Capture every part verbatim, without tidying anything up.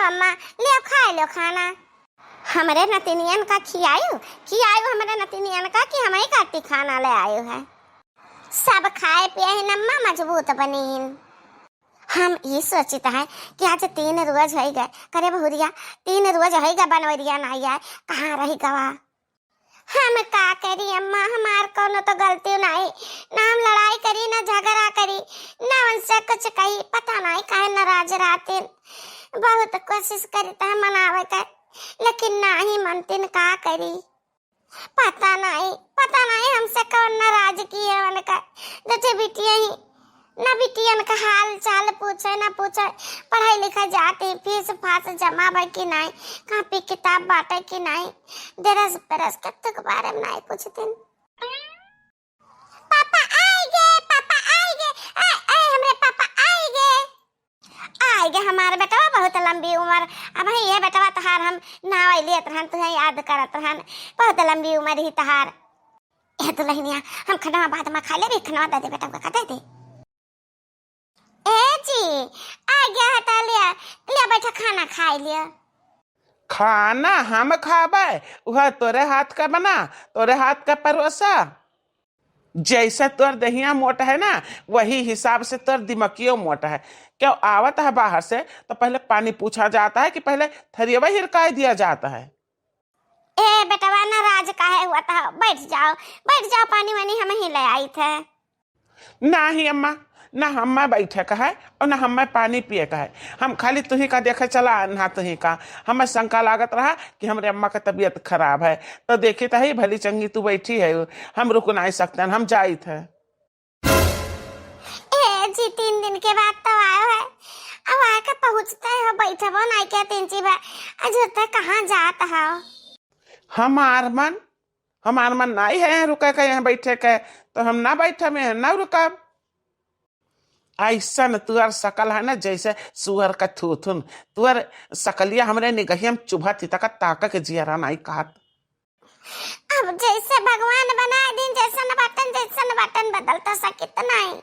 अम्मा, ले खाए लो खाना। हमरे नतिनियन का खियायु, खियायु हमरे नतिनियन का कि हमही खाती खाना ले आयु है। सब खाए पिए ही अम्मा मजबूत बनीन। हम ई सोचित है कि आज तीन रोज होइ गए, करे बहुरिया, तीन रोज होइ गए बनवरिया नाई आए, कहाँ रहि गवा? हम का करी अम्मा, हमार कौनो तो गलती नाई, ना हम लड़ाई करी, ना झगड़ा करी, ना उनसे कुछ कही, पता नाई काहे नाराज रहतीन। बहुत कोशिश करी त मनावे के, लेकिन नाही मनतीन, का करी? पता नाई, पता नाई हमसे कौन नाराजगी है उनका। जैसे बिटिया ही ना बिटियन का हाल चाल पूछे, ना पूछे, पढ़ाई लिखाई जात ही, फीस फास जमा बा कि नाई, कापी किताब बाटे कि नाई, दरस बरस कत्तो के बारे में नाई पूछतीन। पापा आइगे, पापा आइगे, आए, आए, हमरे पापा आइगे। आइगे हमार बेटवा, बहुत लंबी उमर। अबहीं ये बेटवा तहार हम नाव लेत रहन, तुहे याद करत रहन, बहुत लंबी उमर ही तहार। ए दुलहिनिया, हम खनवा बाद में खा लेबे, खनवा दे दे बेटवा का, दे दे। ए जी, आइगे हटा लिया, लिया बैठा खाना खाइ लिया। खाना हम खाबे, वह तोरे हाथ का बना, तोरे हाथ का परोसा। जैसे तोर देहिया मोट है ना, वही हिसाब से तोर दिमकियो मोट है। क्यों आवत है बाहर से तो पहले पानी पूछा जाता है कि पहले थरियवा हिरकाई दिया जाता है। ए बेटवा, नाराज काहे हुआ था? बैठ जाओ, बैठ जाओ, पानी वानी हम ही ले आई थे। नाही अम्मा, ना हम्मा बैठे का है और ना हम्मा पानी पिए का है। हम खाली तुही का देखे चला, ना तुही का। हमें शंका लागत रहा कि हमरे अम्मा का तबीयत खराब है, तो देखी तो ही भली चंगी तू बैठी है, हम रुक नहीं सकते, हम जाइत है। ए जी, तीन दिन के बाद तो आयो है, अब आके पहुँचते हो, बैठबो नहीं के तीन जी बा, आज होते कहाँ जात हो? हमार मन, हमार मन नाई है यहाँ रुके के, यहाँ बैठे के, तो हम ना बैठब, यहाँ ना रुकब। ऐसन तुअर सकल है ना, जैसे सुअर का थूथुन। तुअर सकलिया हमरे निगहिया में चुभत ही, तका ताक के जियरा नाई कहत। अब जैसे भगवान बनाए दिन, जैसन बटन, जैसन बटन बदल तो सकित नाई।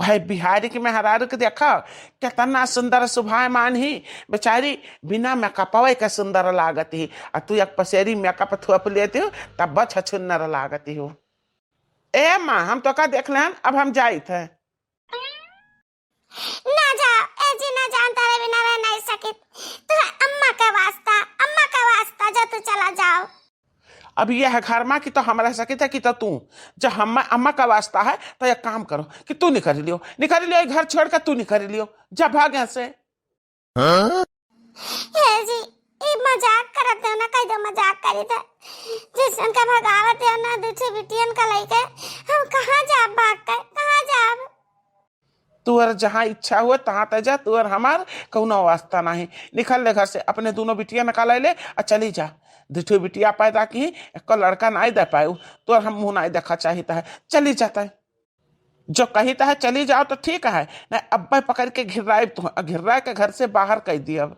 वह बिहारी के मेहरारू के देखो, कितना सुंदर सुभायमान ही, बेचारी बिना मेकअपवे के सुंदर लागत ही, आ तू एक पसेरी मेकअप थोप लेती हो, तब छछुन्नर लागत ही हो। ए माँ, हम तो का देख लेन, अब हम जाइत है। ना जाओ, ए जी ना जाओ, तारे बिना रह नहीं सकित। तू अम्मा के वास्ता, अम्मा के वास्ता जो तू चला जाओ। अब यह घर मा कि तो हम रह सकित है कि तो तू, जब हम अम्मा का वास्ता है तो एक काम करो कि तू निकल लियो, निकल लियो, ये घर छोड़ के तू निकल लियो, जा भाग यहाँ से। हाँ? ए जी, ई मजाक करत हो ना, कह दो मजाक करी थे। जैसन का भगावत हो ना, दू ठो बिटियन का लइके, हम कहाँ जाब भाग के, कहाँ जाब? तुअर जहाँ इच्छा हुए तहाँ तय जा, तुअर हमार कौनो वास्ता नहीं। निकल ले घर से, अपने दोनों बिटिया निकाल ले आ चली जा। दू ठो बिटिया पैदा की, एको लड़का नहीं दे पाए, तुअर हम मुँह नहीं देखा चाहित है, चली जाता है। जो कहित है चली जाओ तो ठीक है, नहीं अब्बे पकड़ के घिर्राइब तू, घिर्रा के घर से बाहर कर दियब।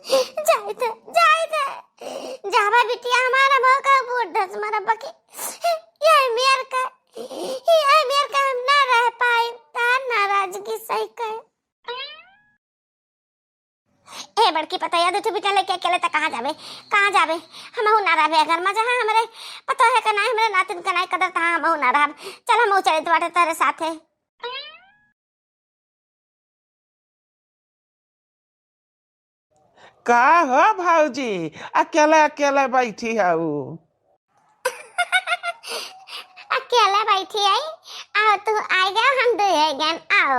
जाइत है, जाइत है। जाबा बिटिया हमारा मौका बूढ़ धस मरब की। ये मेर का, ये मेर का हम ना रह पाए, तार नाराजगी सही कहे। ए बड़की पतोहिया, दू ठो बिटिया लेके अकेले त कहाँ जाबे, कहाँ जाबे? हमहू ना रहबे अगर मजा है हमरे पतोहे के नाई, हमरे नातिन के नाई कदर, तहाँ हमहू ना रहब। चल हमहू चलित बाटे तोरे साथे। का हो भौजी, अकेले अकेले बैठी हऊ? अकेले बैठी आई, आओ तू आई गया, हम दो है गन, आओ।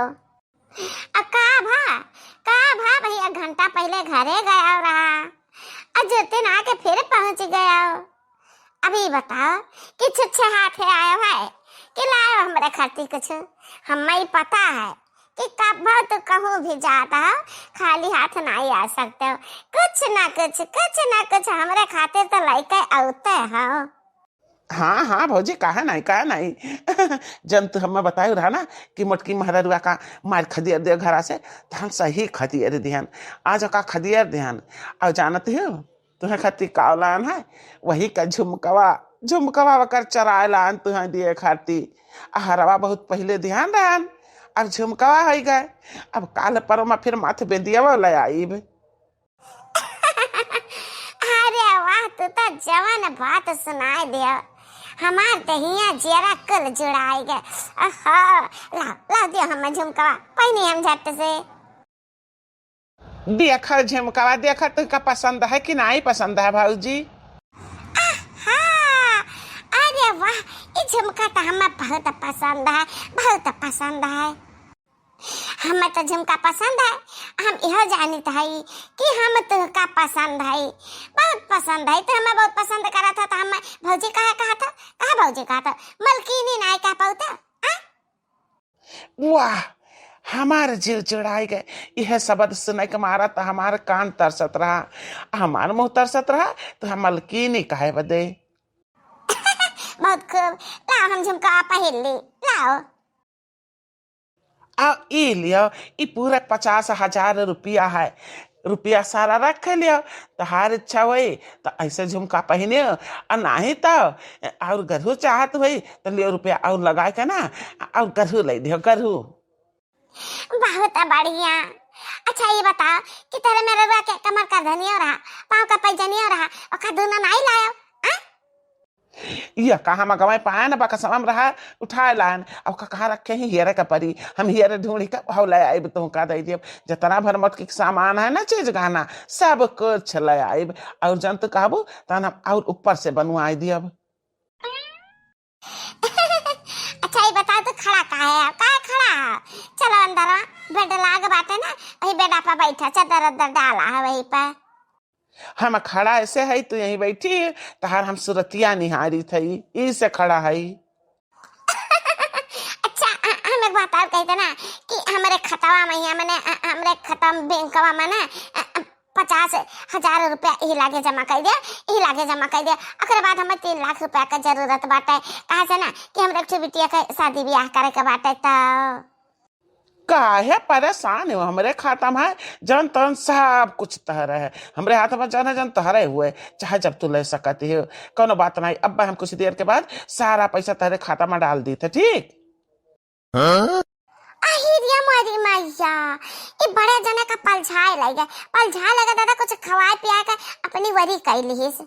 आ का भा, का भा भैया, घंटा पहले घरे गया रहा, आ जतिन आके फिर पहुँच गया। अभी बताओ कि छुच्छे हाथे आयो है कि लायो हमरे खातिर कुछ? हमें पता है कि कब तू कहूँ भी जात हो, खाली हाथ नहीं आ सकते हो। कुछ ना कुछ, कुछ ना कुछ हमरे खातिर तो लइके आउते हो। हाँ, हाँ भौजी, काहे नहीं, काहे नहीं। जब तू हमें बताए रहा ना कि मोटकी महररुआ का मार खदियर दे घरा से, तो हम सही खदियर दिहन। आज का खदियर दिहन। और जानत हो, तुहे खातिर का लान है, वही का झुमकवा, झुमकवा वकर चराए लान तुहे दिए खातिर। आ हरवा बहुत पहले दिहन रहन, अब झुमकवा होइ गए। अब काल परमा फिर माथ बेंदिया वाला आइब। तू तो जवन बात सुनाए दियो, हमार दहिया जियरा कुल जुड़ाए गए। ओहो, लाओ, लाओ दियो हम झुमकवा, पहिनी हम झट से। देखा झुमकवा, देखा तुमका पसंद है कि नाहीं पसंद है भौजी? आहा, अरे वाह, ई झुमका तो हमें बहुत पसंद है, बहुत पसंद है। हमें तो झुमका पसंद है, हम इहो जानित हई कि हम तुहका पसंद हई, बहुत पसंद हई। तू हमें बहुत पसंद करत ह, तो हमें भौजी काहे कहत ह? काहे भौजी कहत ह? मलकिनी नाहीं कह पाउत ह? आ? वाह, हमार जीव जुड़ाई गए। यह शब्द सुने के मारा तो हमार कान तरसत रहा, हमार मुँह तरसत रहा, तो हम मलकिनी कहे बदे। बहुत खूब, लाओ हम झुमका पहिर ली, लाओ। आ ई लियो, ई पूरा पचास हजार रुपया है, रुपया सारा रख लियो, तोहार इच्छा होई तो ऐसे झुमका पहिने, आ नाहीं तो और गरहू चाहत होई तो लियो रुपया और लगा के ना, और गरहू ले दियो, गरहू। बहुत बढ़िया। अच्छा, ये बताओ कि तेरे मेहररुआ के कमर का धनियो रहा, पाँव का पैजनियो रहा, ओका दोनों नाहीं लायो, आ? यह कहाँ में गवाए पाए न, बकसवा में रहा, उठाए लाएन। अब का कहाँ रखे ही, हियरे का परी, हम हियरे ढूंढी के हौ ले आइब, तुहका दे दियब। जितना भर मोटकी के सामान है ना, चीज गहना, सब कुछ ले आइब। और जन तू कहबू, तहन हम और ऊपर से बनवाए दियब। अच्छा, ये बताओ, तू खड़ा काहे है? काहे खड़ा है? चलो अंदर, बेड लाग बाटे ना, वही बेडा पर बैठा, चादर उदर डाला है वहीं पर। हम खड़ा ऐसे है, तू यहीं बैठी, तहार हम सुरतिया निहारी थई, ई से खड़ा है। अच्छा, अ-, हम एक बात और कहते ना कि हमरे खतवा में, हमने, अ, हमरे खतवा में, बैंकवा में ना, अ, अ, पचास हजार रुपया यही लागे जमा कर दिया, यही लागे जमा कर दिया। ओकरे बाद हमें तीन लाख रुपया के जरूरत बाटे, कहा से ना कि हमरे एक ठो बिटिया के शादी ब्याह करे के बाटे। तो काहे परेशान हो? हमरे खाता में है जौन तौन सब कुछ तहरे है, हमरे हाथ में जौन है जौन तहरे हुए, चाहे जब तू ले सकती हो, कौनो बात नहीं। अब हम कुछ देर के बाद सारा पैसा तहरे खाता में डाल दी थे, ठीक? हाँ? आही रे मोरी मैया, ई बड़े जने का पलझाए लगे, पलझाए लगे दादा, कुछ खवाए पियाए के अपनी वरी कई लिहिस।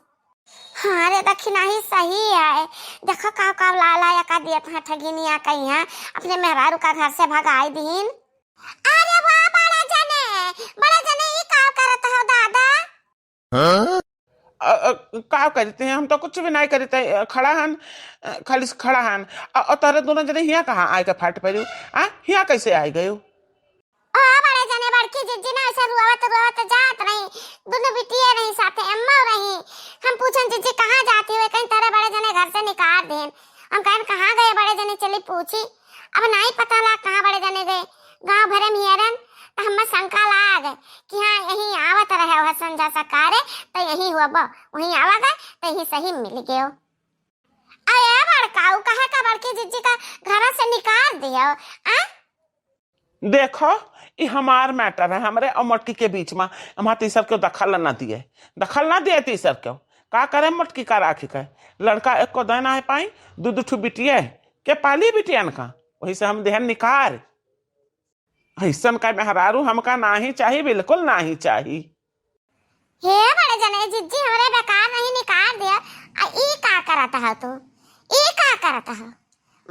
हाँ रे, दखिना ही सही है। देखो काव काव लाला या का दियत हाँ ठगिनिया कहीं है, अपने मेहरारू का घर से भगाई दीन। अरे वाह बड़े जने, बड़े जने ई काव करत हो दादा? हाँ? अ, अ, काव करते हैं? हम तो कुछ भी नहीं करते हैं। अ, खड़ा हन, अ, खाली से खड़ा हन। अ, अ, तोहरे दोनों जने हियाँ कहाँ आए के फाट पड़ू? आ, हियाँ कैसे आए गयो? ओ बड़े जने, बड़की जिज्जी ना ऐसे रुआवत रुआवत जात रही, दुनो बिटिया रही साथे, अम्मा रही। हम पूछन, "जिज्जी कहाँ जाती हुए?" कहीं तेरे बड़े जने घर से निकाल देन। हम कहन, "कहाँ गए बड़े जने, चली पूछी।" अब नाहीं पता ला कहाँ बड़े जने गए। गाँव भरे में हेरन तो हमें शंका लाग कि हाँ, यहीं आवत रहे हो संझा सकारे, तो यहीं हुआ बो, वहीं आवा गए तो यहीं सही मिल गयो। अरे बड़काऊ, कहे का बड़की जिज्जी का घर से निकाल दियो? आ? देखो, ई हमार मैटर है, हमरे और मोटकी के बीच में। हमार तीसर क्यों दखल ना दिए, दखल ना दिए तीसर क्यों। का करे मोटकी का राखी के? लड़का एक को देना है पाई, दू दू ठू बिटिया है, के पाली बिटियन का? वही से हम देहन निकार। ऐसन का मेहरारू हमका नाही चाही, बिल्कुल नाही चाही। हे बड़े जने, जिज्जी हमरे बेकार नहीं निकार दिया। आ ई का करत हो तू? ई का करत हो?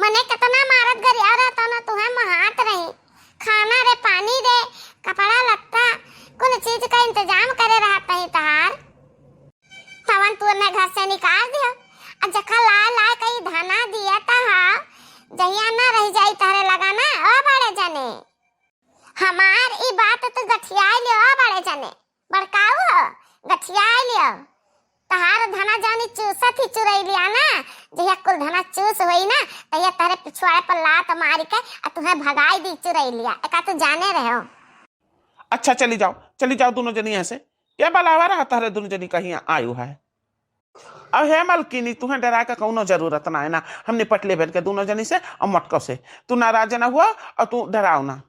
मने कितना मारत गरिया रहता ना, तुहे महात रही। खाना रे, पानी रे, कपड़ा लत्ता, कुल चीज का इंतजाम करे रहत नहीं तहार। तवन तू हमें घर से निकाल दियो। आ जखा लाए लाए कई धना दिया ता हा, जहिया ना रह जाई तहरे लगा ना, ओ बड़े जने। हमार ई बात तू गठियाई लियो, ओ बड़े जने। बड़काऊ हो, गठियाई लियो। तहार धना जानी चूसत ही चुरई लिया ना, जहिया कुल धना चूस होई ना, तहिया तहरे पिछवाड़े पर लात मारी के आ तुहे भगाई दी चुरई लिया। एका तू जाने रहे हो। अच्छा, चली जाओ, चली जाओ दोनों जनी यहाँ से। क्या बलावा रहा तहरे दोनों जनी कहीं आयो है? अब हे मलकिनी, तुहे डरा के कौनो जरूरत ना है ना, हम निपट लेबे के दोनों जनी से और मटको से। तू नाराज ना हुआ और तू डराओ ना।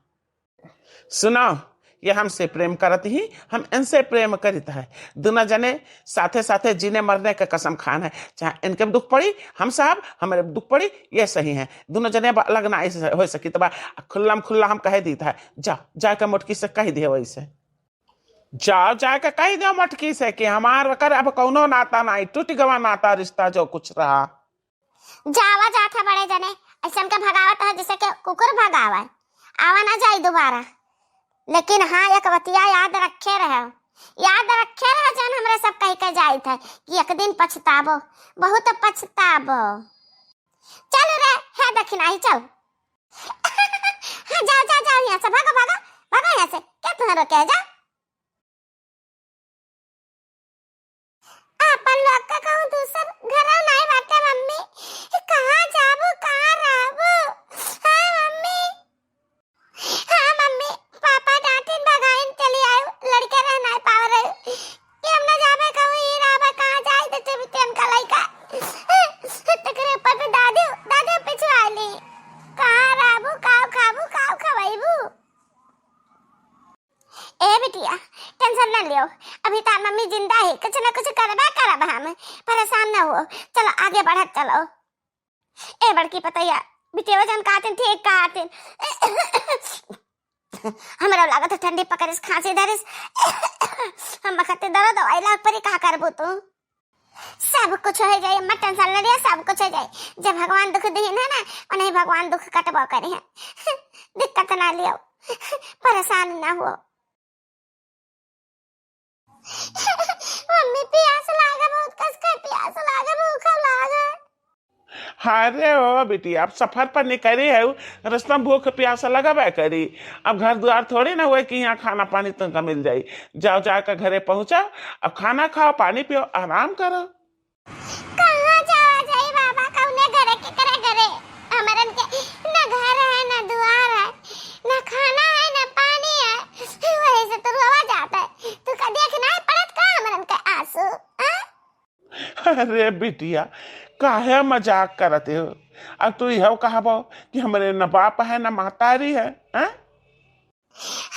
सुनो, ये हमसे प्रेम करत ही, हम इनसे प्रेम करित है। दोनों जने साथे साथे जीने मरने के कसम खान है, चाहे इनके भी दुख पड़ी, हम साहब, हमारे भी दुख पड़ी, ये सही है। दोनों जने अब अलग ना ऐसे हो सकी, तब खुल्लम खुल्ला हम कह दीत है, जा, जाके मोटकी से कह दिए वैसे। जाओ, जाके कहि देउ मटकी से कि हमार ओकर अब कउनो नाता नाहीं, टूटि गवा नाता रिस्ता जो कुछ रहा। जावा जात है बड़े जने, अइसन के भगावत है जइसे कि कुकुर भगावे, आवा ना जाई दुबारा। लेकिन हाँ, एक बतिया याद रखे रहे, याद रखे रहे जौन हमरे सब कहि के जाइत है कि एक दिन पछताबो, बहुत पछताबो। चल रे, है दखिनाही, चल। हाँ, जाओ, जाओ, जाओ यहाँ से, भागो, भागो, भागो यहाँ से, के तुहें रोके है, जाओ। आपन लोग का कहूँ दूसर घरो नाई बाटे मम्मी, कहाँ जाबू, कहाँ रहबू? हाँ मम्मी, हाँ मम्मी, पापा डांटिन भगाइन चली आयु, लड़के रह नाई पाव रहे कि हम ना जाबे कहूँ ही रहबे, कहाँ जाई तो टिबिटियन का लइका। तकरे ऊपर पे दादी, दादी पीछे आली, कहाँ रहबू, काव खाबू, काव खवाईबू? ए बिटिया, टेंशन न लियो, अभी तार मम्मी जिंदा है, कुछ न कुछ करबे करब हम, परेशान न हो। चलो आगे बढ़त चलो। ए बड़की पतैया, बिटिया जन कहतिन ठीक कहतिन। हमरा लागत है ठंडी पकड़िस, खांसी धरिस। हम बखते दवा दवाई लाग परी, का करबू तू? सब कुछ हो जाए, अम्मा टेंशन न लिया, सब कुछ हो जाए। जब भगवान दुख दीन है ना, उन्हें भगवान दुख कटबो करे हैं। दिक्कत ना लियो, परेशान ना हो। मम्मी प्यास लागे बहुत, कस के प्यास लागे, भूख लागे। अरे ओ बिटिया, अब सफर पर निकरी है, रस्ता में भूख प्यास लगबे करी। अब घर द्वार थोड़ी ना हुए कि यहाँ खाना पानी तुमका मिल जाई। जाओ, जाके घरे पहुँचो, अब खाना खाओ, पानी पियो, आराम करो। कहाँ जावा जाई बाबा, कौने घरे, केकरे घरे? हमरन के न घर है, न दुआर है, न खाना है, न पानी है। वही से तो रोवा जाता है। तू का देख ना पड़त का हमरन के आंसू, हाँ? अरे बिटिया, काहे मजाक करत हो? अब तू यह कहबो कि हमरे न बाप है, न महतारी है, हैं?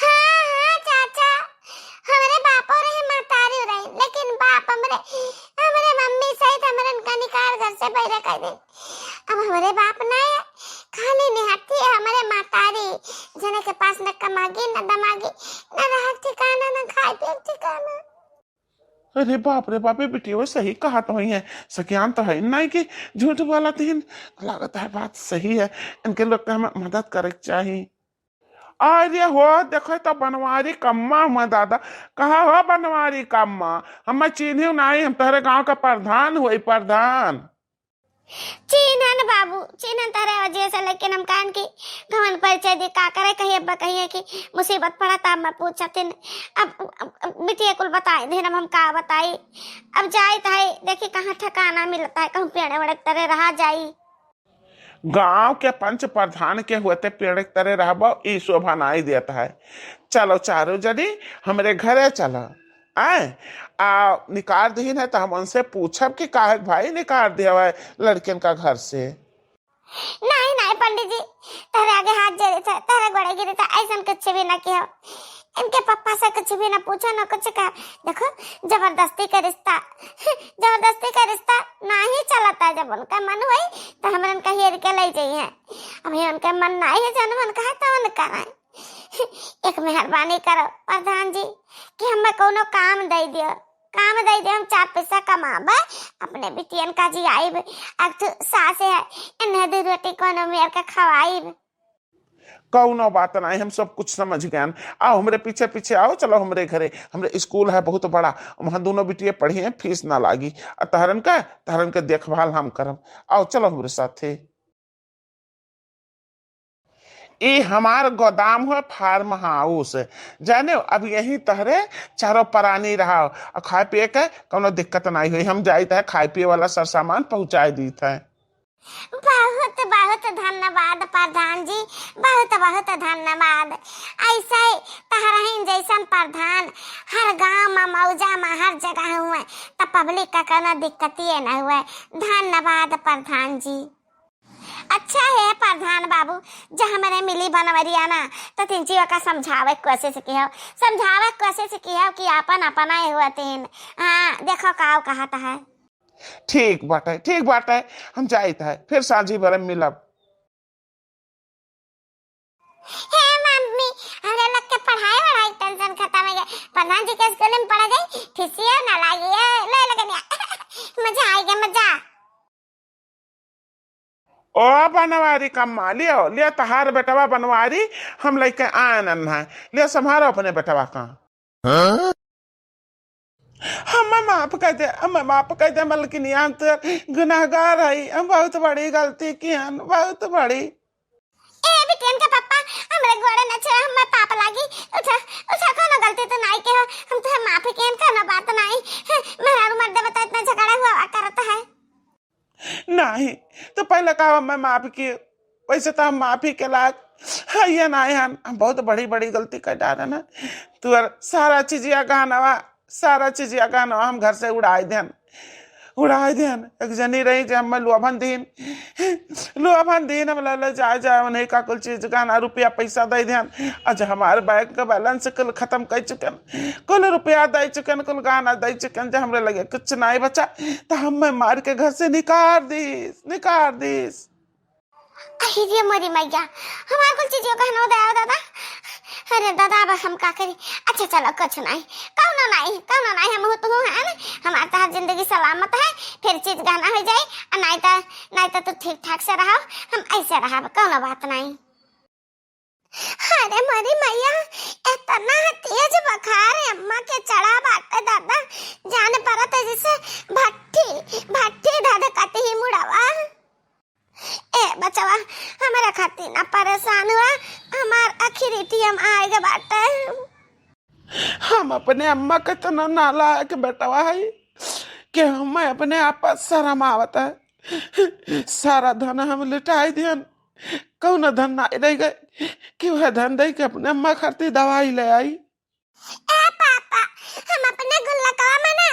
हाँ, हाँ, चाचा, हमरे बापो रहे, महतारी रहे, लेकिन बाप हमरे, हमरे मम्मी सहित हमरन का निकाल घर से बाहर कर दे। अब हमरे बाप ना है, खाली निहत्थी है हमरे महतारी, जने के पास न कमागी, न दमागी, न रहे ठिकाना, न खाए पिए ठिकाना। अरे बाप रे बाप, ये बिटिया सही कहत होइहैं, सकियान तो है नहीं कि झूठ बोलत हिन। लागत है बात सही है, इनके लोग के हमें मदद करे के चाही। अरे हो, देखो तो बनवारी कम्मा हुआ दादा। कहा हो बनवारी कम्मा, हमें चीन्ही नहीं, हम तोहरे गांव का प्रधान हुई, प्रधान। चीन्हन बाबू, चीन्हन तोहरे वजह से, लेकिन हम कहन कि घमंड परिचय दी का करे, कहीं अब्बा कहिए कि मुसीबत पड़ा त अम्मा पूछतिन। अब, अब, अब बिटिया कुल बताई देन, अब हम का बताई। अब जाइत है, देखी कहाँ ठिकाना मिलत है, कहूँ पेड़े वेड़े तरे रहा जाई। गांव के पंच प्रधान के होते पेड़े तरे रहबो, ई शोभा नाई देत है। चलो चारों जनी हमरे घरे चलो। आए, आ, निकाल दीन है, तो हम उनसे पूछब कि काहे के भाई निकाल दिया है लड़कियन का घर से। नहीं, नहीं पंडित जी, तोहरे आगे हाथ जोड़े थे, तोहरे गोड़े गिरे थे, ऐसन कुछ भी ना किया। इनके पापा से कुछ भी ना पूछो, ना कुछ कहा। देखो, जबरदस्ती का रिश्ता, जबरदस्ती का रिश्ता नहीं चलता। जब उनका मन हुई, तो हमरन कहिए के ले जाइए। अभी उनका मन नहीं है, जौन मन कहा, तो उनका नहीं। एक मेहरबानी करो प्रधान जी कि हमें कोनो काम दे दियो, काम दे दियो, हम चार पैसा कमाबे, अपने बिटियन का जियाइब। अब तो सास है, इन्हें दो रोटी कोनो मेर के खवाइब। कौनो बात नहीं, हम सब कुछ समझ गए। आओ हमरे पीछे पीछे आओ, चलो हमरे घरे, हमरे स्कूल है बहुत बड़ा, वहाँ दोनों बिटिया पढ़ी हैं, फीस ना लागी। और तहरन का, तहरन के देखभाल हम करब। आओ चलो हमरे साथे। ई हमार गोदाम है, फार्म हाउस। जाने, अब यहीं तहरे चारों परानी रहा और खाए पिए के कौनो दिक्कत नहीं हुई। हम जाइत है खाए पिए वाला सरसामान पहुँचाए दीत है। बहुत बहुत धन्यवाद प्रधान जी, बहुत बहुत धन्यवाद। ऐसे तहरहिन जैसन प्रधान हर गांव में, मौजा में, हर जगह हुए, त पब्लिक का कौनो दिक्कतिए न हुए। धन्यवाद प्रधान जी। अच्छा है प्रधान बाबू, जब हमरे मिली बनवरिया ना, तो तिनची ओका समझावे के कोशिश किहो, समझावे के कोशिश किहो कि आपन अपना ही हुआ तीन। हाँ, देखो काव कहत है। ठीक बाटे, ठीक बाटे, हम जाइत है, फिर सांझी भरे मिलब। हे मम्मी, हमरे लोग के पढ़ाई वढ़ाई टेंशन खत्म हो गए। प्रधान जी के स्कूल में पढ़ गई, फीसियो ना लागी, ए, ले लगनिया। मजा आइगा, मजा। ओ बनवारी कम्मा, लियो, लियो तहार बेटवा बनवारी, हम लइके आयन है, लियो संभारो अपने बेटवा का। हाँ? हमें माफ कर दे, हमें माफ कर दे मलकिनिया, हम तो गुनाहगार है, हम बहुत बड़ी गलती किहन, बहुत बड़ी। ए बिटियन के पप्पा, हमरे गोड़े न छुआ, हमें पाप लागी। उठा, उठा, कोनो गलती तो नाई के हो, हम तो माफ किहन, कोनो बात नाई। हैं, मेहरारू मर्दे बता इतना झगड़ा हुआ करत है। नहीं, तो पहले कहा मैं माफ किए, वैसे तो हम माफी के लायक है ये नाई हन, हम बहुत बड़ी बड़ी गलती कर डारन है। तू सारा चीजिया गहनवा, सारा चीजिया गहनवा हम घर से उड़ाई देन, उड़ाई देन। एक जनी रही जे हमें लोभन दीन, लोभन दीन, हम ले ले जाए जाए उन्हीं का कुल चीज गहना रुपया पैसा दे देन। आज हमारे बैंक का बैलेंस कुल खत्म कर चुकन, कुल रुपया दे चुकन, कुल गहना दे चुकन, जे हमरे लगे कुछ नहीं बचा, तो हमें मार के घर से निकाल दीस, निकाल दीस। अरे रे मोरी मैया, हमार कुल चीजों का हनो दया दादा। अरे दादा, अब हम का करी? अच्छा चलो, कुछ नहीं, कौनो नहीं, कौनो नहीं, हम हो तो हैं ना, हमार तहार जिंदगी सलामत है, फिर चीज गहना हो जाए, और नहीं तो, नहीं तो तू ठीक ठाक से रहो, हम ऐसे रहब, कौनो बात नहीं। अरे मोरी मैया, इतना तेज बुखार अम्मा के चढ़ा बाटे दादा, जान परत है जैसे भट्टी, भट्टी धधकत ही मुड़वा। ए बचवा, हमरा खातिर ना परेशान हुआ, हमार आखिरी टीएम आए के बाटे। हम अपने अम्मा के तना नालायक बेटवा है कि हमें अपने आप पर शर्म आवत है। सारा धन हम लुटाई दियन, कौनो धन ना रह गए कि वह धन दे के अपने अम्मा खातिर दवाई ले आई। ए पापा, हम अपने गुल्लकवा में ना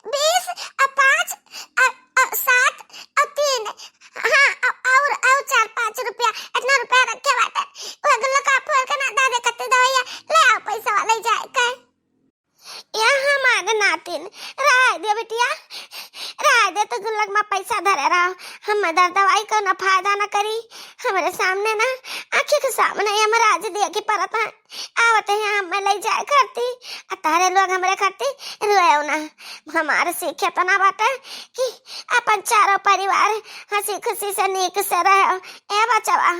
बीस और पाँच और, और सात और तीन, हाँ, और, और, और चार पाँच रुपया, इतना रुपया रखे बाटे। वह गुल्लकवा फोड़ के ना दादे कत्ते दवाइया ले आओ, पैसा वाला ही जाए के। या हमार नातिन, रह दे बिटिया, रह दे, तो गुल्लक में पैसा धरे रहो। हम दर दवाई कौनो फायदा न करी। हमरे सामने ना, आँखी के सामने यमराज देखी परत है। आवत है हमें ले जाए करती, आ तारे लोग हमरे खातिर रोएउ ना। हमार सीख इतना बाटे कि अपन चारों परिवार हँसी खुशी से नीक से रहो। ए बचवा।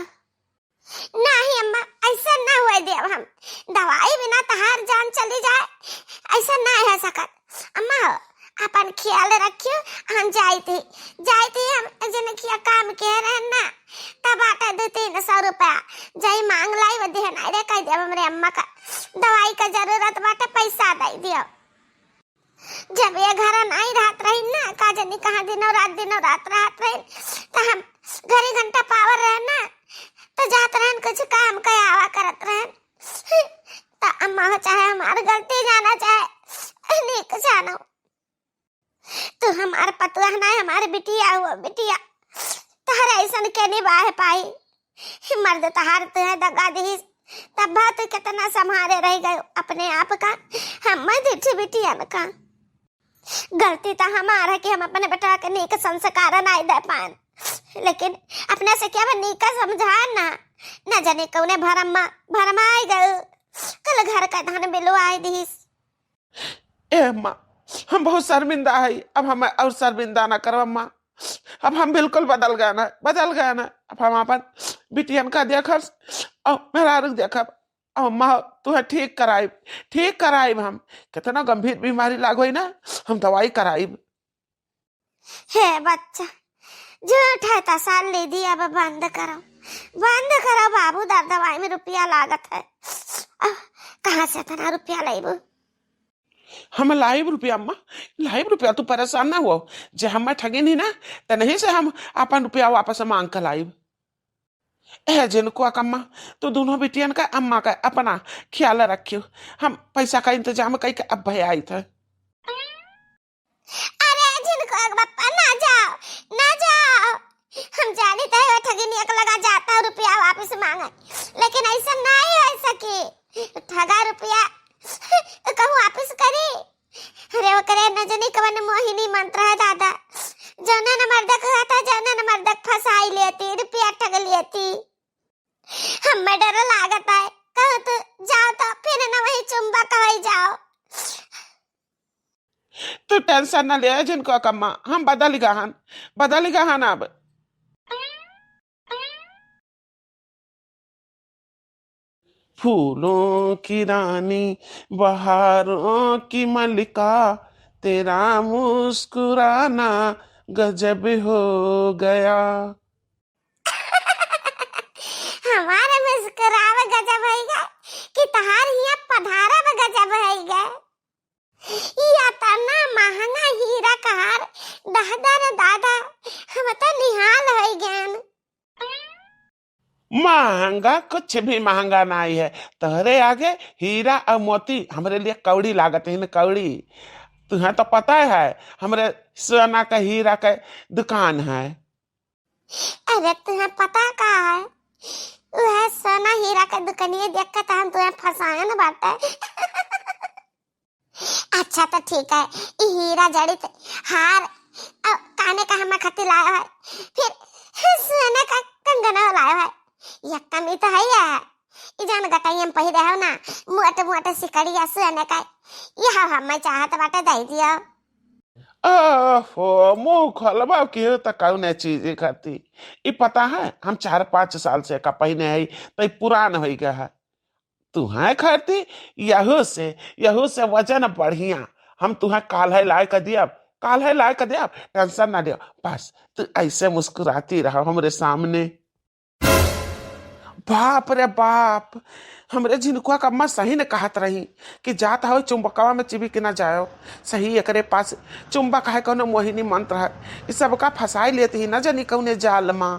नाही अम्मा, ऐसा ना हुए देब हम। दवाई बिना तहार जान चली जाए, ऐसा ना है सकत। अम्मा हो, अपन ख्याल रखियो, हम जाइत ही, जाइत ही हम जिनकिया काम के रहन ना, तब बाटे दो तीन सौ रुपया, जाई मांग लाई, वो देहन, अरे कह देब हमरे अम्मा का दवाई का जरूरत बाटे, पैसा दे दियो। जब ये घर नाई रहत रही ना, का जानी कहाँ दिनों रात, दिनों रात रहत रही, तो हम घड़ी घंटा पावर रहे ना, तो जात रहन कुछ काम के आवा करत रहन। तो अम्मा हो, चाहे हमार गलती जाना, चाहे नीक जानो, तू हमार पतुआ ना, हमार बिटिया हो, बिटिया, तहरे ऐसन के निबाह पाई। मर्द तहार तुहे दगा दिहिस, तब तू कितना संभारे रह गयो अपने आप का, हम ढिठ बिटियन का। गलती तो हमार है कि हम अपने बेटा के नीक संस्कार नाई दे पान, लेकिन अपने से क्या नीक समझान ना, न जाने कौने भरम मा, भरमाई गयो, कल घर का धन बिलवाई दिहिस। ए अम्मा, हम बहुत शर्मिंदा हई, अब हमें और शर्मिंदा ना करो अम्मा। अब हम बिल्कुल बदल गए ना, बदल गए ना। अब हम अपन बिटियन का देखब और मेहरारू देखब। अब अम्मा, तुहे ठीक कराइब, ठीक कराइब हम। कितना गंभीर बीमारी लाग होई ना, हम दवाई कराइब। हे बच्चा, झूठ है तसल्ली दी, अब बंद करो, बंद करो बाबू, दर दवाई में रुपया लागत है। अब कहाँ से इतना रुपया लेबू? हम लाइब रुपया अम्मा, लाइब रुपया, तू परेशान ना हो। जे हमें ठगिन ही ना, त नहीं से हम अपन रुपया वापस मांग के लाइब। ए जिनको अम्मा, तू दोनों बिटियन का, अम्मा का अपना ख्याल रखियो। हम पैसा का इंतजाम कई के अब भैया आई था। अरे जिनको बप्पा, ना जाओ, ना जाओ। हम जानी तो है ठगिनिया के लगा जाता है, रुपया वापस मांगे, लेकिन ऐसा नहीं हो सके। ठगा रुपया कहूँ वापस करी? अरे ओकरे न जानी कवन मोहिनी मंत्र है दादा, जौने न मर्दक कहता, जौने न मर्दक फंसाई लेती, रुपया ठग लेती। हमें डर लागत है, कहत जाओ तो फिर ना वही चुंबक होइ जाओ। तू tension ना ले, जिनको कम्मा, हम बदल गहन, बदल गहन अब। फूलों की रानी, बहारों की मलिका, तेरा मुस्कुराना गजब हो गया। हमार मुस्कुराव गजब होइ गए कि तहार हिया पधारब गजब होइ गए। ई अतना महंगा हीरा क हार, दादा रे दादा, हम तो निहाल होइ गएन। महंगा कुछ भी महंगा नाहीं है, तोहरे आगे हीरा अउर मोती हमरे लिए कौड़ी लागत है न, कौड़ी। तुहें तो पता है, हमरे सोना क हीरा क दुकान है। अरे, तुहें पता का है, उहे सोना हीरा क दुकनिया देख के तो हम तुहें फंसाएन बाटे। अच्छा तो ठीक है, ई हीरा जड़ित हार अ, काने का हमार खातिर लायो है, फिर सोने का कंगना लायो है। ये कमी तो है ही है। ई जौन गटैया में पहिरे हो ना, मोटे मोटे सिकड़िया सोने का, यह हमें चाहत बाटे दे दियो। ओहो, मुंह खोलबा के त कौने चीज खाती। ई पता है, हम चार पाँच साल से का पहिने है, त ई पुरान होइ गया है। तुहें खाती यहू से, यहू से वजन बढ़िया। हम तुहें काल्हे लाए क दियब, काल्हे लाए क दियब, tension ना लियो। बस तू ऐसे मुस्कुराती रहो हमरे सामने। बाप रे बाप, हमरे झिनकुआ क अम्मा सही न कहत रही कि जात हो चुंबकवा में चिबिक ना जायो। सही एकरे पास चुंबक है, कौनो मोहिनी मंत्र है, ई सबका फंसाई लेत ही न जानी कौने जाल मा।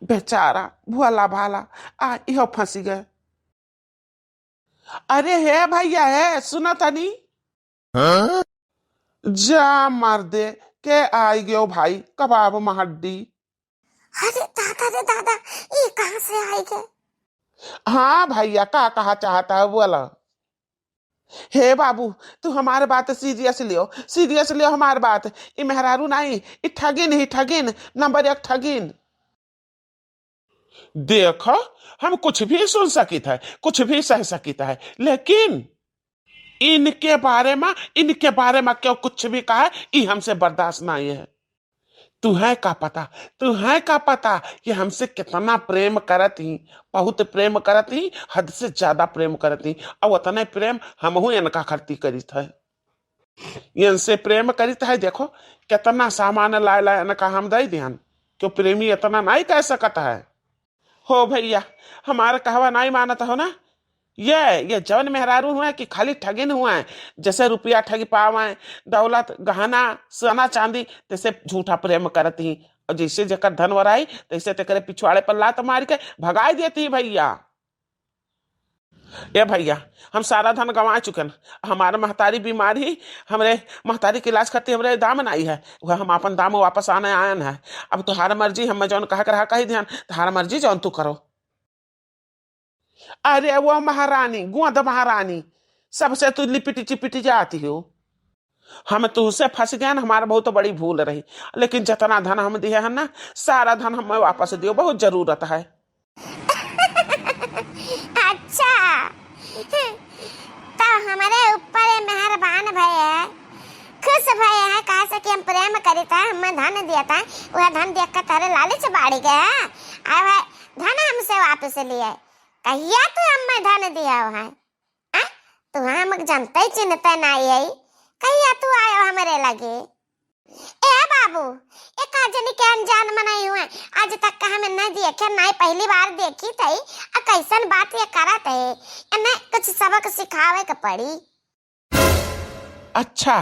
बेचारा भोला भाला, आ इहो फंसी गए। अरे हे भैया, हे सुना तनी। हाँ? जा मर्दे, के आई गयो भाई, कबाब मा हड्डी। अरे दादा रे दादा, ई कहाँ से आई गए? हाँ भैया, का कहा चाहता है बोला। हे बाबू, तू हमार बात serious लियो, serious लियो हमार बात। ई मेहरारू नाहीं, ई ठगिन ही ठगिन, नंबर एक ठगिन। देखो, हम कुछ भी सुन सकित है, कुछ भी सह सकित है, लेकिन इनके बारे मा, इनके बारे मा क्यों कुछ भी कहा, ई हमसे बर्दाश्त नाहीं है। तुहें का पता, तुहें का पता कि हमसे कितना प्रेम करत ही, बहुत प्रेम करत ही, हद से ज्यादा प्रेम करत ही। अउर उतने प्रेम हमहू इनका खरती करित है। इनसे प्रेम करित है, देखो, कितना सामान लाए लाए इनका हम दे दिहन। क्यों प्रेमी इतना नाहीं कह सकत है? हो भैया, हमार कहवा नाहीं मानत हो ना? ये, ये जवन मेहरारू हुए कि खाली ठगिन हुए, जैसे रुपया ठगी पावे, दौलत, गहना, सोना, चांदी, तैसे झूठा प्रेम करत ही। अउर जैसे जेकर धन वराई, तैसे तेकरे पिछवाड़े पर लात मार के भगाई देती भैया। ए भैया, हम सारा धन गंवा चुकन। हमार महतारी बीमार ही, हमरे महतारी के इलाज खातिर हमरे दाम नाहीं है, वह हम आपन दाम वापस आने आयन है। अब तोहार मर्जी, हम जौन कहा के रहा कही ध्यान, तोहार मर्जी जौन तू करो। अरे वो महारानी, गोंद महारानी, सबसे तू लिपिटी चिपिटी जाती हो। हम तुहसे फंस गए, हमार बहुत बड़ी भूल रही, लेकिन जितना धन हम दिए हैं ना, सारा धन हमें वापस दियो, बहुत जरूरत है। अच्छा, तो हमरे ऊपर ये मेहरबान भए है, खुश भए है, काहे से कि हम प्रेम करित है, हमें धन दिया था, वह धन देख के तारे लालच बाढ़ गया है। आए है धन हमसे वापस लिए, कहिया तू हमें धन दिया है? आ? तू हमक जानते चिन्हते नाहीं है, कहिया तू आयो हमरे लगे? ए बाबू, एक आजनी के अनजान मनई हुए, आज तक का हमें न देखे, नाहीं पहली बार देखी तई, आ कैसन बात ये करत है, इन्हें कुछ सबक सिखावे के पड़ी। अच्छा,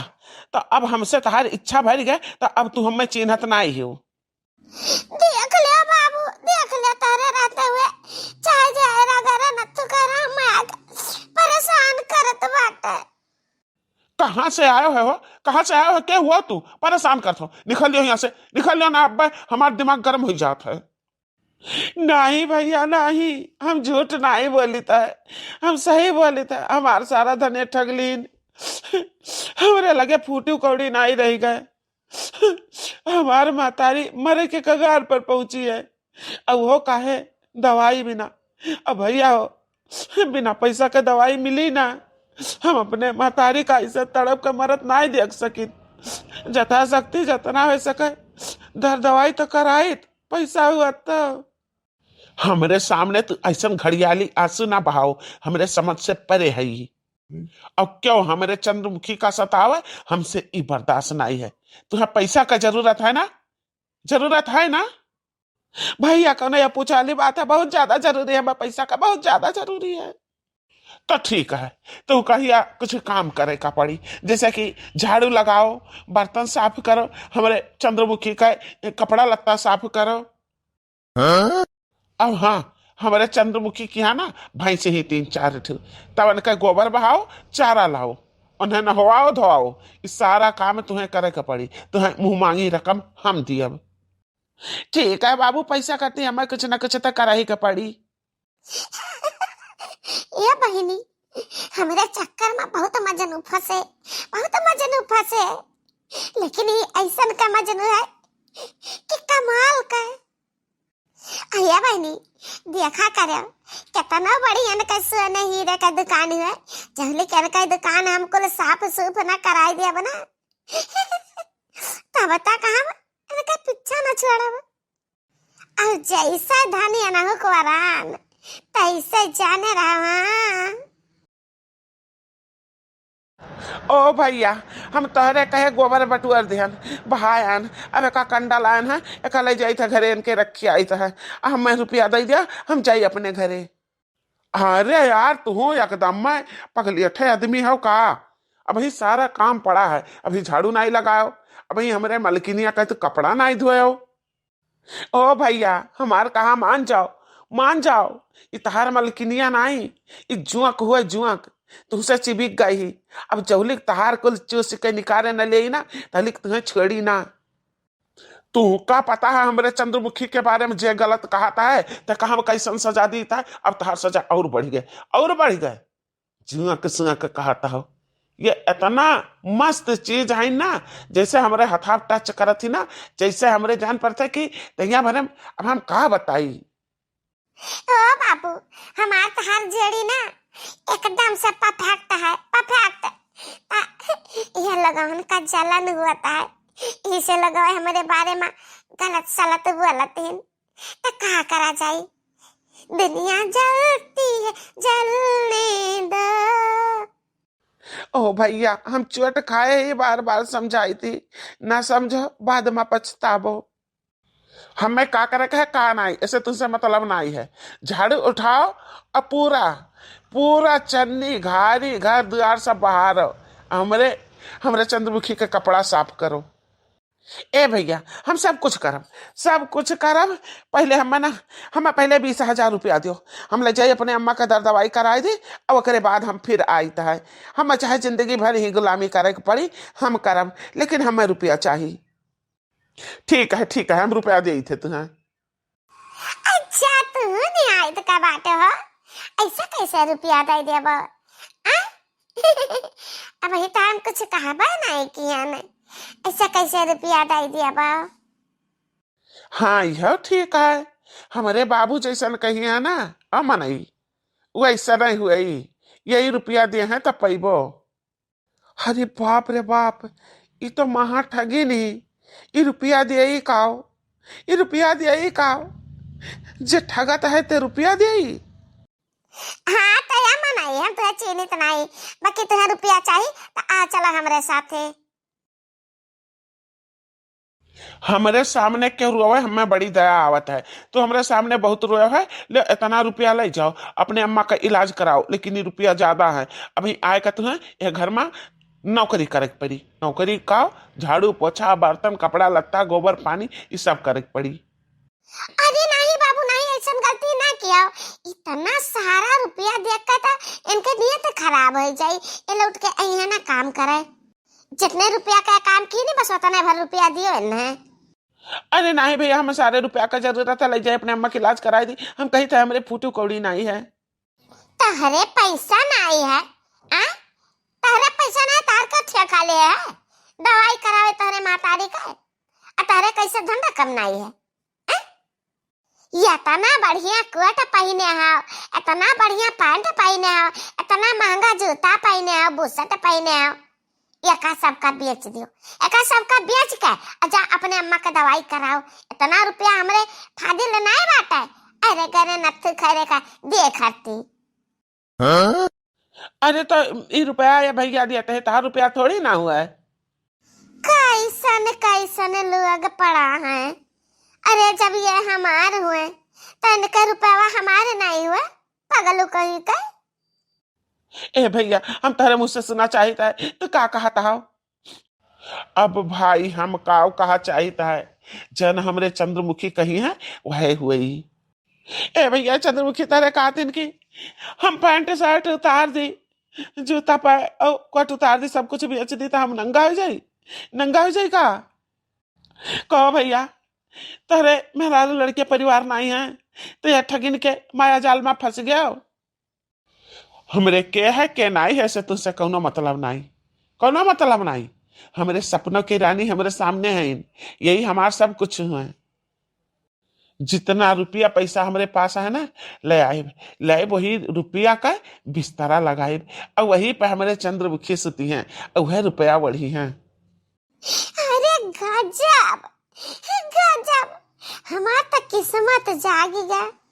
तो अब हमसे तहार इच्छा भर गए, तो अब तू हमें चिन्हत नाहीं हो। देख लियो बाबू, देख लियो, तोहरे रहते हुए चाहे जहरा गरा नथु करा, हम आके परेशान करत बाटे। कहाँ से आयो है हो? कहाँ से आयो है? के हुआ तू? परेशान करत हो। निकल लियो यहाँ से, निकल लियो ना, अब हमार दिमाग गर्म हो जात है। नाहीं भैया, नाहीं, हम झूठ नाहीं बोलित है, हम सही बोलित है। हमार सारा धन ये ठगलीन, हमरे लगे फूटी कौड़ी नाहीं रह गए। हमार महतारी मरे के कगार पर पहुंची है, अब वो काहे दवाई बिना। अब भैया हो, बिना पैसा के दवाई मिली ना। हम अपने महतारी का ऐसे तड़प के मरत नाहीं देख सकित। जथाशक्ति जतना होइ सके, दर दवाई तो कराइत, पैसा हुआ तो। हमरे सामने तू ऐसन घड़ियाली आंसू ना बहाओ, हमरे समझ से परे है ई। अब क्यों हमरे चंद्रमुखी का सतावे, हमसे ई बर्दाश्त नाहीं है। तुहे पैसा का जरूरत है ना, जरूरत है ना? भैया, कौनो ये पूछे वाली बात है? बहुत ज्यादा जरूरी है, हमें पैसा का बहुत ज्यादा जरूरी है। तो ठीक है, तो कहिया कुछ काम करे का पड़ी, जैसे कि झाड़ू लगाओ, बर्तन साफ करो, हमरे चंद्रमुखी का कपड़ा लत्ता साफ करो। अब हाँ, हमरे चंद्रमुखी की यहाँ ना भैंस ही तीन चार ठो, तब उनका गोबर बहाओ, चारा लाओ, उन्हें नहवाओ धोआओ, ई सारा काम तुहें करे के पड़ी। तुहें मुँह मांगी रकम हम दियब। ठीक है बाबू, पैसा खातिर हमें कुछ न कुछ तो करही के पड़ी। ए बहिनी, हमरे चक्कर में बहुत मजनू फंसे, बहुत मजनू फंसे, लेकिन ई ऐसन का मजनू है कि कमाल का। अरे बहिनी, देखा करो, कितना बढ़िया न के सोने हीरे का दुकान है। जहली के इनका दुकान हम कुल साफ सूफ ना कराई देब ना, तब तक हम इनका पीछा न छोड़ब। और जैसे धनी अनहु को वरान, तैसे जाने रहा। ओ भैया, हम तोहरे कहे गोबर बटुअर दिहन, बहायन, अब एका कंडा लायन है, एका ले जाइत है घरे, इनके रखी आइत है। आ हमें रुपया दे दिया, हम जाई अपने घरे। अरे यार, तू एकदम में पगलेठे आदमी हो का? अबही सारा काम पड़ा है, अभी झाड़ू नाहीं लगाओ, अबही हमरे मलकिनिया का तो कपड़ा नाहीं धोयो। ओ भैया, हमार कहा मान जाओ, मान जाओ। ई तहार मलकिनिया नाई, ई जुआक हुआ जुआक, तुहसे चिबिक गई ही। अब जौलिक तहार कुल चूस के निकारे न लेई ना, तौलिक तुहें छोड़ी ना। तुहका पता है हमरे चंद्रमुखी के बारे में जे गलत कहत है, त कहाँ कैसन सजा दीत है। अब तहार सजा और बढ़ गए, और बढ़ गए। जुआक सुआक कहत हो। ये इतना मस्त चीज है ना, जैसे हमरे हथाप टच करत ही ना, जैसे हमरे जान पड़ते कि दहिया भरे में। अब हम का बताई? ओ बाबू, हमार तहार जोड़ी ना एकदम से परफेक्ट है, परफेक्ट। आ, ये लोगन का जलन हुआ है, इसे लोग हमरे बारे में गलत सलत बोलत हैं। त का करा जाई? दुनिया जलती है, जलने दो। ओ भैया, हम चोट खाए ही बार बार समझाई थी, ना समझो, बाद में पछताबो। हमें का करे के है, का नाई, ऐसे तुमसे मतलब नाई है। झाड़ू उठाओ और पूरा, पूरा चन्नी, घारी, घर दुआर सब बहारो। हमरे, हमरे चंद्रमुखी के कपड़ा साफ करो। ए भैया, हम सब कुछ करब, सब कुछ करब। पहले हम ना, हम पहले बीस हजार रुपया दियो, हम ले जाई अपने अम्मा का दर दवाई कराई दी, और ओकरे बाद हम फिर आइत है। हम चाहे जिंदगी भर ही गुलामी करे के पड़ी, हम करब, लेकिन हमें रुपया चाही। ठीक है, ठीक है, हम रुपया देइत है तुहें। अच्छा, तू न्याय का बाटे हो, ऐसा कैसे रुपया दे देबो? आ? अबही तो हम कुछ कहबे नहीं किया न, ऐसा कैसे रुपया दे देबो? हाँ, यह ठीक है, हमरे बाबू जैसन कहिए ना, अमनई, वैसा नहीं हुई, यही रुपया दे हैं तब पैबो। अरे बाप रे बाप, ई तो महा ठगी नी। ई रुपया देई काओ, ई रुपया देई काओ? जे ठगत है ते रुपया देई? हाँ, तो या मनाई, हम तुहे चीनित नाई, बाकी तुहे रुपया चाही, तो आ चला हमरे साथे। हमरे सामने केहू रोवे, हमें बड़ी दया आवत है। तू हमरे सामने बहुत रोए है, ले इतना रुपया ले जाओ, अपने अम्मा का इलाज कराओ, लेकिन ये रुपया ज्यादा है। अभी आए का तुहें यह घर में नौकरी करे के पड़ी। नौकरी का झाड़ू, पोछा, बर्तन, कपड़ा, लत्ता, गोबर, पानी, ये सब करे के पड़ी। अरे नहीं बाबू, नहीं, ऐसन गलती ना किया। इतना सारा रुपया देख के तो इनके नियत खराब हो जाई। ये लौट के अइहे ना काम करे। जितने रुपया का काम की नहीं, बस उतने भर रुपया दियो इन्हें। अरे नहीं भैया, हमें सारे रुपया का जरूरत है, ले जाए अपने अम्मा की इलाज कराई दी। हम कही थे हमरे फूटू कौड़ी नहीं है। तहरे पैसा नहीं है, आ? तहरे पैसा नहीं, तार का ठेका ले है? दवाई करावे तहरे मातारी का, आ तहरे कैसे धंधा कम नहीं है? आ? इतना बढ़िया कोट पहिने हव, इतना बढ़िया पैंट पहिने हव, इतना महंगा जूता पहिने हव, बुशर्ट पहिने हव, एका सबका बेच दियो, एका सबका बेच के आ जा अपने अम्मा के दवाई कराओ। इतना रुपया हमरे फाजिल नाहीं बाटे। अरे गरे नत्थु खैरे का दे खरती। हाँ? अरे तो ई रुपया ये भैया दिया थे, तहार रुपया थोड़ी ना हुआ है। कैसन कैसन लोग पड़ा है। अरे जब ये हमार हुए तो इनका रुपया हमारे नहीं हुए, पगलू कहीं का। ए भैया, हम तहरे मुँह से सुना चाहित है तो का कहत हव? अब भाई हम काव कहा चाहित है, जन हमरे चंद्रमुखी कही है वह हुई। ए भैया, चंद्रमुखी तहरे कहतिन कि हम पैंट शर्ट उतार दी, जूता पै-, अउ कोट उतार दी, सब कुछ बेच दी तो हम नंगा हो जाई, नंगा हो जाई का? कहो भैया, तहरे मेहरारू लड़के परिवार नाहीं है तो यह ठगिन के माया जाल में फंस गयो। हमरे के है के नाहीं है से तुझसे कौनो मतलब नाहीं, कौनो मतलब नाहीं। हमरे सपनों की रानी हमरे सामने है, यही हमार सब कुछ है। जितना रुपया पैसा हमरे पास है ना, ले आइब, ले आइब, वही रुपया का बिस्तरा लगाइब, और वही पे हमरे चंद्रमुखी सुती हैं, और वह रुपया बढ़ी हैं। अरे गजब, गजब, हमार तो किस्मत जागी गया।